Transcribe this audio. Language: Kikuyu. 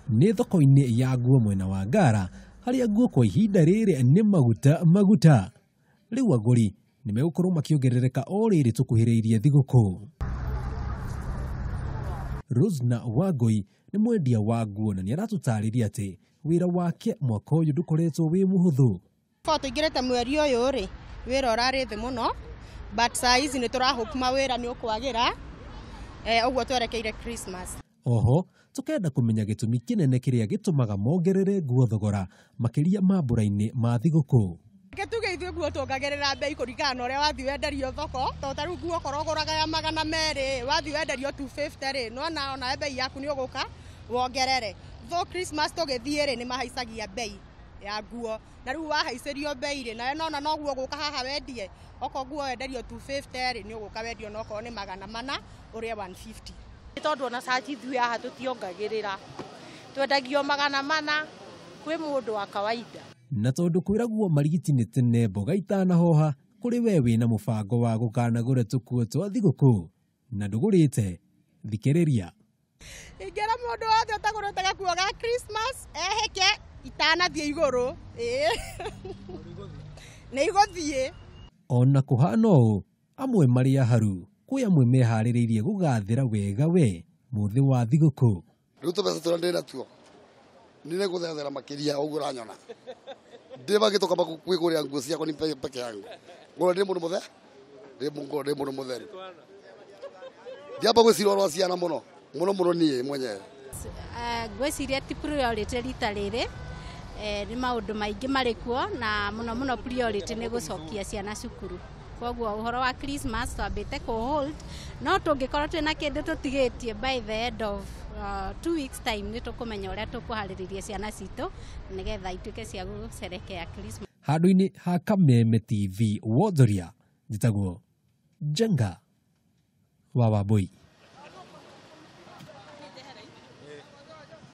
Nĩ thoko-inĩ ya nguo mwena wa Ngara, harĩa nguo kwa ihinda rĩrĩ nĩ maguta maguta. Rĩu agũri nĩ megũkorwo makĩongerereka o rĩrĩ tũkuhĩrĩirie thigũkũ. Rosna Wangũi nĩ mwendia wa nguo na nĩ aratũtarĩria atĩ wĩra wake mwaka ũyũ ndũkoretwo wĩ mũhũthũ. Tũingĩrĩte mweri ũyũ rĩ, wĩra ũrarĩ thĩ mũno, but saa ici nĩ tũrahope mawĩra nĩ ũkwagĩra, ũguo twerekeire Christmas. Oho tũkenda kũmenya gĩtũmi kĩnene kĩrĩa gĩtũmaga mongerere nguo thogora makĩria mambũra-inĩ ma thigũkũ. Tuge ithuĩ nguo tuongagĩrĩra bei kũringana na ũrĩa wathiĩ wenderio thoko, tondũ ta rĩu nguo okorwo ũgũraga ya 200 wathiĩ wenderio 250 rĩ, nĩwona onawe bei yaku nĩ ũgũka wongerere. Though Christmas tũgĩthiĩ rĩ, nĩ mahaicagia bei ya nguo, na rĩu wahaicĩrio bei rĩ, nawe nona noguo ũgũka haha wendie, okorwo nguo wenderio 250 rĩ, nĩ ũgũka wendio onokorwo nĩ 400 ũrĩe 150. Nĩ tondũ ona cati ithuĩ haha tũtiongagĩrĩra, twendagio 400 kwĩ mũndũ wa kawaida. Na tondũ kwĩragwo marigiti nĩ tene mboga itanahoha, kũrĩ we wĩna mũbango wa gũkanagũra tũkuo twa thigũkũ na ndũgũrĩte, thikĩrĩria. Ingĩra mũndũ wothe ũtagũrĩte gakuo ga Christmas ehĩke itanathiĩ igũrũ, nĩ igũthiĩ. Ona kũhana ũũ, amwe marĩ aharu, kwĩ amwe meharĩrĩirie gũgathĩra wega we mũthĩ wa thigũkũ. Rĩu tũbeca tũrĩa ndĩ natuo nĩ gũthethera makĩria ũguo ũranyona. Ndĩ magĩtũka kwĩgũrĩra nguo ciakwa nĩ peke yangu. Ngorwo ndĩ mũndũ mũthe, ndĩ mũndũ mũtheru. Ndiamba gwĩciria ũhoro wa ciana mũno, mũno mũno niĩ mwenyewe. Ngwĩciria ti priority rita rĩrĩ, nĩ maũndũ maingĩ marĩ kuo, na mũno mũno priority nĩ gũcokia ciana cukuru. Koguo ũhoro wa Christmas twambĩte kũ hold, no tũngĩkorwo twĩna kĩndũ tũtigĩtie by the end of 2 weeks time nĩ tũkũmenya ũrĩa tũkũharĩrĩria ciana citũ nĩgetha ituĩke cia gũcerekea Christmas. Handũ-inĩ ha Kameme TV wonjoria, njĩtagwo Njenga wa Wambũi.